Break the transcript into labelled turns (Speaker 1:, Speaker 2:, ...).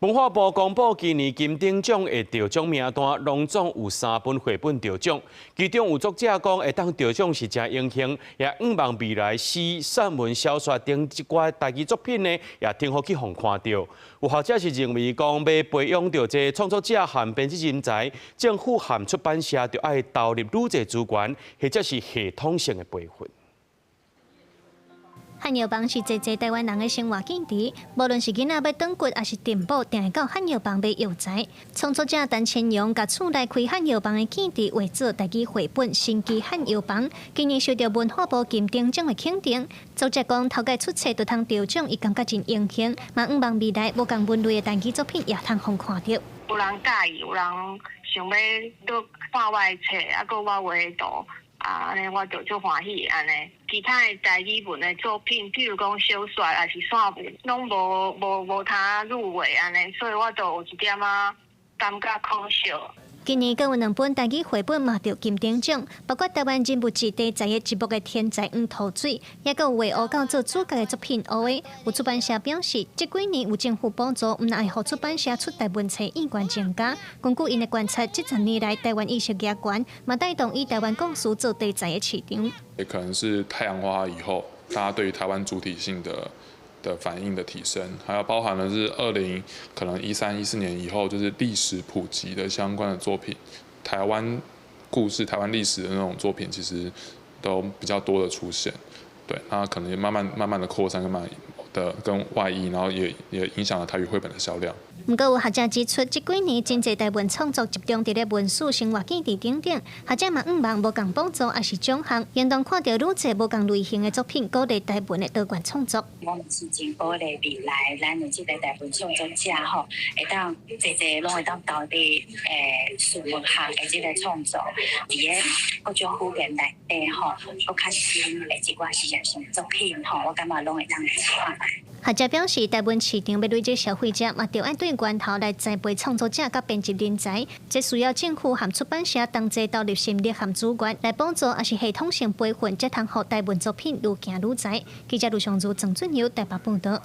Speaker 1: 文化部公布今年金鼎獎的得獎名單，攏總有三本繪本得獎。其中有作者講，會當得獎是誠榮幸，也向望未來詩、散文、小說等這寡台語作品呢，也挺好去予看著。有學者是認為講，欲培養著這創作者和編輯人才，政府和出版社就愛投入愈濟資源，或者是系統性的培訓。
Speaker 2: 漢藥房是濟濟台灣人的生活記憶，無論是囡仔欲轉骨，抑是訂補，定會到漢藥房買藥材。創作者陳千陽共厝內開漢藥房的記憶畫做台語繪本《神奇漢藥房》，今年受著文化部金鼎獎的肯定。作者講，頭擺出冊就通得獎，伊感覺真榮幸，嘛向望未來無仝文類的台語作品也通予看著。
Speaker 3: 有人佮意，有人想欲閣看我的冊，啊，閣我畫的圖。啊，按呢我就足歡喜按呢。其他的台語文的作品，比如講小說抑是散文，攏無通入圍按呢，所以我就有一點仔感覺可惜。
Speaker 2: 今年閣有兩本台語繪本嘛得金鼎獎，包括台灣人物誌題材的一幕的天才黃塗水，抑閣有畫烏狗做主角的作品《烏的》。有出版社表示，這幾年有政府補助，毋但會予出版社出台文冊意願增加。根據𪜶的觀察，這10年來台灣意識加懸，嘛帶動以台灣故事做題材的市場。
Speaker 4: 也可能是太陽花以後，大家對於台灣主體性的反應的提升，還有包含的是二零可能13、14年以後，就是歷史普及的相關的作品，台灣故事、台灣歷史的那種作品，其實都比較多的出現。對，那可能也慢慢慢慢的擴散，跟慢的跟外溢，然後也影響了台語繪本的銷量。
Speaker 2: 毋過有學者指出，這幾年真濟台文創作集中佇咧文史、生活記憶等等，學者嘛向望無仝補助抑是獎項，應當看著愈濟無仝類型的作品，鼓勵台文的多元創作。
Speaker 5: 我們是真鼓勵未來咱的這個台文創作者吼，會當濟濟攏會當投入書文學的這個創作，佇個各種語言內底吼，閣較新的一寡實驗性作品吼，我感覺攏會當試看覓。
Speaker 2: 學者表示，台文市場欲累積消費者，嘛著愛對源頭來栽培創作者佮編輯人才，這需要政府和出版社同齊投入心力和資源來幫助，抑是系統性培訓，才通予台文作品愈行愈濟。記者盧尚如、鄭俊友台北報導。